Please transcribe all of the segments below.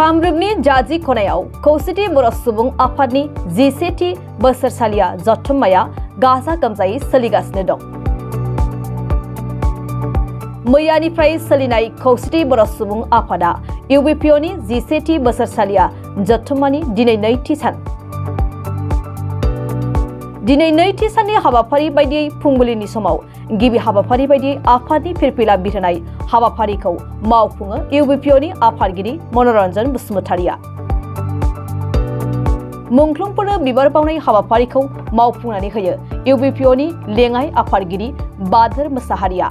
कामरुपनि जाजि खनायाव खौसेथि बर' सुबुं आफादनि 17थि बोसोरसालिया जथुम्माया गाजा गोमजायै सोलिगासिनो दं। मैयानिफ्राय सोलिनाय खौसेथि बर' सुबुं आफादा इउबिपिअनि 17थि बोसोरसालिया जथुम्मानि दिनै नैथि सान। दिनै नैथि साननि हाबाफारि बायदियै फुंबिलिनि समाव गिबि हाबाफारि बायदियै आफादनि फिरफिला बिरहोनाय हाबाफारिखौ मावफुङो इउबिपिअनि आफादगिरि मनरन्जन बसुमतारिया। मुंख्लंफोरनो बिबार बावनाय हाबाफारिखौ मावफुंनानै होयो इउबिपिअनि लेङाइ आफादगिरि बादोर मोसाहारिया।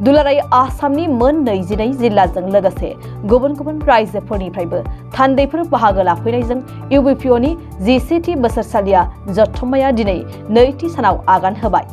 दुलाराय आसामनि मोन 22 जिल्लाजों लोगोसे गुबुन गुबुन रायजोफोरनिफ्रायबो थान्दैफोर बाहागो लाफैनायजों इउबिपिअनि 17थि बोसोरसालिया जथुम्माया दिनै नैथि सानाव आगान होबाय।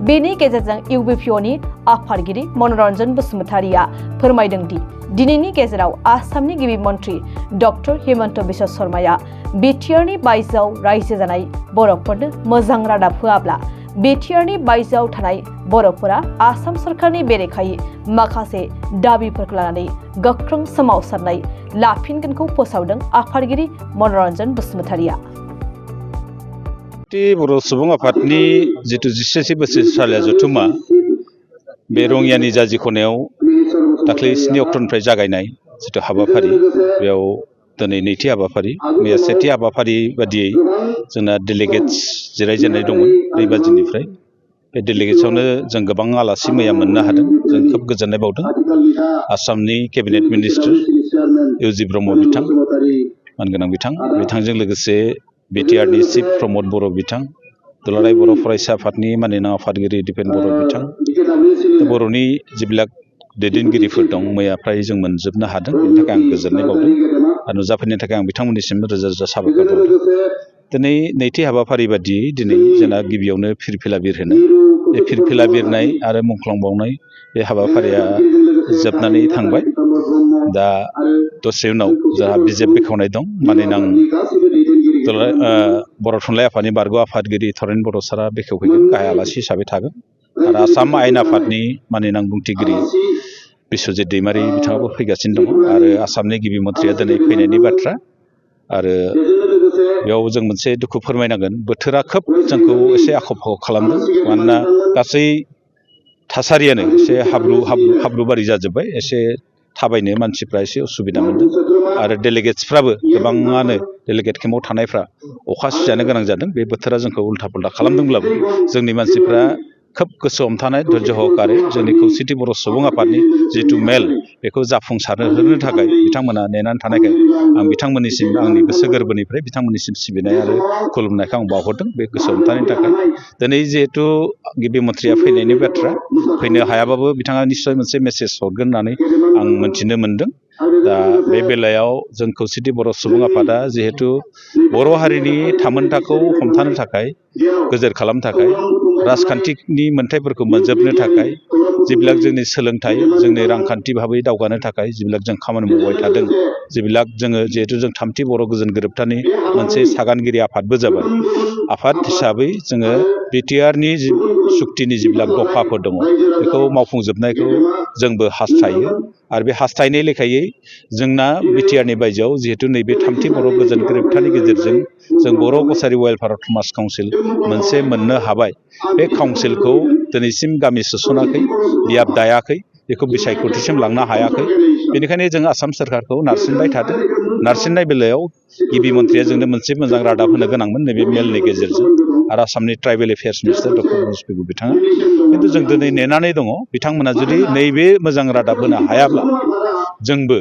बेनि गेजेरजों इउबिपिअनि आफादगिरि मनरन्जन बसुमतारिया फोरमायदों दि दिनैनि गेजेराव आसामनि गिबि मन्त्रि डक्टर हिमन्त बिश्व शर्माया बिटिआरनि बायजोआव रायजो जानाय बर'फोरनो मोजां रादाब होआब्ला बिटिआरनि बायजोआव थानाय बर'फोरा आसाम सरकारनि बेरेखायै माखासे दाबिफोरखौ लानानै गोख्रों सोमावसारनाय लाफिनगोनखौ फोसावदों आफादगिरि मनरन्जन बसुमतारिया। बर' सुबुं आफादनि जिथु 17थि बोसोरसालिया जथुम्मा बे रङियानि जाजि खनायाव दाख्लै 7 अक्ट'निफ्राय जागायनाय जिथु हाबाफारि बेयाव दिनै नैथि हाबाफारि मैया सेथि हाबाफारि बादियै जोंना डेलिगेट्स जिरायजेननाय दंमोन 2 बाजिनिफ्राय बे डेलिगेट्सआवनो जों गोबां आलासि मैया मोननो हादों। जों खोब गोजोननाय बावदों। आसामनि केबिनेट मिनिस्टार इउजि ब्रह्म बिथां मानगोनां बिथांजों लोगोसे बिटिआरनि चिफ प्रमद बर' बिथां, दुलाराय बर' फरायसा आफादनि माननीय आफादगिरि दिपेन बर' बिथां, बर'नि जिबिलाक दैदेनगिरिफोर दं मैया फ्राय जों मोनजोबनो हादों। बेनि थाखाय आं गोजोननाय बावदों आरो नुजाफैनायनि थाखाय आं बिथांमोननिसिम रोजा रोजा साबायखर बावदों। दिनै नैथि हाबाफारि बादियै दिनै जोंना गिबियावनो फिरफिला बिरहोनाय, बे फिरफिला बिरनाय आरो मुंख्लं बावनाय बे हाबाफारिया जोबनानै थांबाय। दा दसे उनाव जोंहा बिजाब बेखेवनाय दं। मानोना बर' थुनलाइ आफादनि बारग' आफादगिरि थरेन बर' सारा बेखेवहैगोन, गाहाय आलासि हिसाबै थागोन आरो आसाम आयेन आफादनि माननीय बुंथिगिरि बिस्वजित दैमारि बिथाङाबो फैगासिनो दङ आरो आसामनि गिबि मन्थ्रिया दिनै फैनायनि बाथ्रा। आरो बेयाव जों मोनसे दुखु फोरमायनांगोन, बोथोरा खोब जोंखौ एसे आख' फाख' खालामदों। मानोना गासै थासारियानो एसे हाब्रु बारि जाजोब्बाय, एसे थाबायनो मानसिफ्रा एसे उसुबिदा मोनदों आरो डेलिगेट्सफ्राबो गोबाङानो डेलिगेट केम्पआव थानायफ्रा अखा सिजानो गोनां जादों। बे बोथोरा जोंखौ उल्था पुल्था खालामदोंब्लाबो जोंनि मानसिफ्रा खोब गोसो हमथानाय धैर्य सहकारे जोंनि खौसेथि बर' सुबुं आफादनि जिथु मेल बेखौ जाफुंसारहोनो थाखाय बिथांमोना नेनानै थानायखाय आं बिथांमोननिसिम आंनि गोसो गोरबोनिफ्राय बिथांमोननिसिम सिबिनाय आरो खुलुमनायखौ आं बावहरदों बे गोसो हमथानायनि थाखाय। दिनै जिहेथु गिबि मन्थ्रिया फैनायनि बाथ्रा, फैनो हायाबाबो बिथाङा निस्सय मोनसे मेसेज हरगोन होननानै आं मोनथिनो मोनदों। दा बे बेलायाव जों खौसेथि बर' सुबुं आफादा जिहेतु बर' हारिनि थामोनथाखौ हमथानो थाखाय, गोजोर खालामनो थाखाय, राजखान्थिनि मोनथायफोरखौ मोनजोबनो थाखाय, जिबिलाक जोंनि सोलोंथाइ, जोंनि रांखान्थि भाबै दावगानो थाखाय जिबिलाक जों खामानि मावबाय थादों, जिबिलाक जोङो जिहेतु जों 3थि बर' गोजोन गोरोबथानि मोनसे सागानगिरि आफादबो जाबाय। आफाद हिसाबै जोङो बिटिआरनि सुक्तिनि जिबिलाक दफाफोर दङ बेखौ मावफुंजोबनायखौ जोंबो हास्थायो आरो बे हास्थायनाय लेखायै जोंना बिटिआरनि बायजोआव जिहेतु नैबे 3थि बर' गोजोन गोरोबथानि गेजेरजों जों बर' कसारि वेलफेयार समाज काउन्सिल मोनसे मोननो हाबाय। बे काउन्सिलखौ दिनैसिम गामि सोसनाखै, बियाब दायाखै, बेखौ बिसायख'थिसिम लांनो हायाखै। बेनिखायनो जों आसाम सोरखारखौ नारसिनबाय थादों। नारसिननाय बेलायाव गिबि मन्थ्रिया जोंनो मोनसे मोजां रादाब होनो गोनांमोन नैबे मेलनि गेजेरजों आरो आसामनि tribal affairs minister doctor Manoj Pegu बिथाङा। खिन्थु जों दिनै नेनानै दङ, बिथांमोना जुदि नैबे मोजां रादाब होनो हायाब्ला जोंबो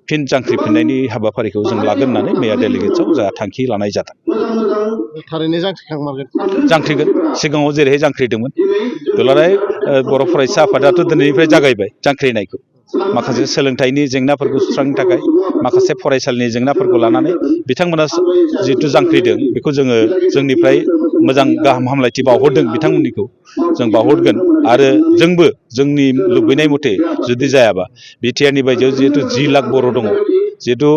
फिन जांख्रिफिननायनि हाबाफारिखौ जों लागोन होननानै मैया डेलिगेट्सआव जोंहा थांखि लानाय जादों। थारैनो जांख्रिखांमारगोन। जांख्रिगोन, सिगाङाव जेरैहाय जांख्रिदोंमोन। दुलाराय बर' फरायसा आफादाथ' दिनैनिफ्राय जागायबाय जांख्रिनायखौ। माखासे सोलोंथाइनि जेंनाफोरखौ सुस्रांनो थाखाय, माखासे फरायसालिनि जेंनाफोरखौ लानानै बिथांमोना जिहेतु जांख्रिदों बेखौ जोङो जोंनिफ्राय मोजां गाहाम हामलायथि बावहरदों। बिथांमोननिखौ जों बावहरगोन आरो जोंबो जोंनि लुबैनाय मथे जुदि जायाबा बिटिआरनि बायजोआव जिहेतु 10 लाख बर' दङ, जिहेतु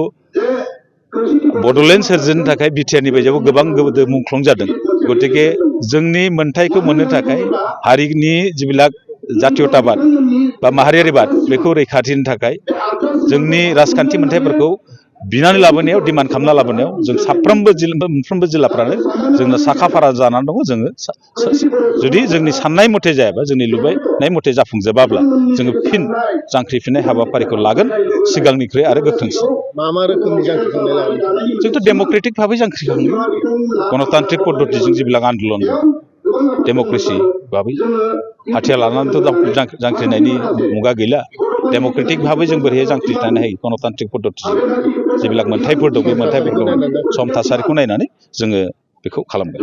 बड'लेण्ड सोरजिनो थाखाय बिटिआरनि बायजोआव गोबां मुंख्लं जादों। गतिके जोंनि मोन्थायखौ मोननो थाखाय हारिनि जिबिलाक जातीयताबाद बा माहारियारिबाद बेखौ रैखाथिनि थाखाय जोंनि राजखान्थि मोन्थायफोरखौ बिनानै लाबोनायाव डिमान्ड खालामना लाबोनायाव जों मोनफ्रोमबो जिल्लाफ्रानो जोंनो साखा फारा जानानै दङ। जोङो जुदि जोंनि साननाय मथे जायाबा जोंनि लुबैनाय मथे जाफुंजोबाब्ला जोङो फिन जांख्रिफिननाय हाबाफारिखौ लागोन सिगांनिख्रुइ आरो गोख्रोंसिन। मा रोखोमनि जांख्रिखांनाय लागोन? जोंथ' डेम'क्रेटिक भाबै जांख्रिखाङो गणतान्त्रिक पद्धतिजों जिबिलाक आन्दलन डेम'क्रेसि भाबै हाथियार लानानैथ' जांख्रिनायनि मुगा गैला। डेम'क्रेटिक भाबै जों बोरैहाय जांख्रिनानै हायो गणतान्त्रिक पद्धतिजों जिबिलाक मोन्थायफोर दं बे मोन्थायफोरखौ सम थासारिखौ नायनानै जोङो बेखौ खालामगोन।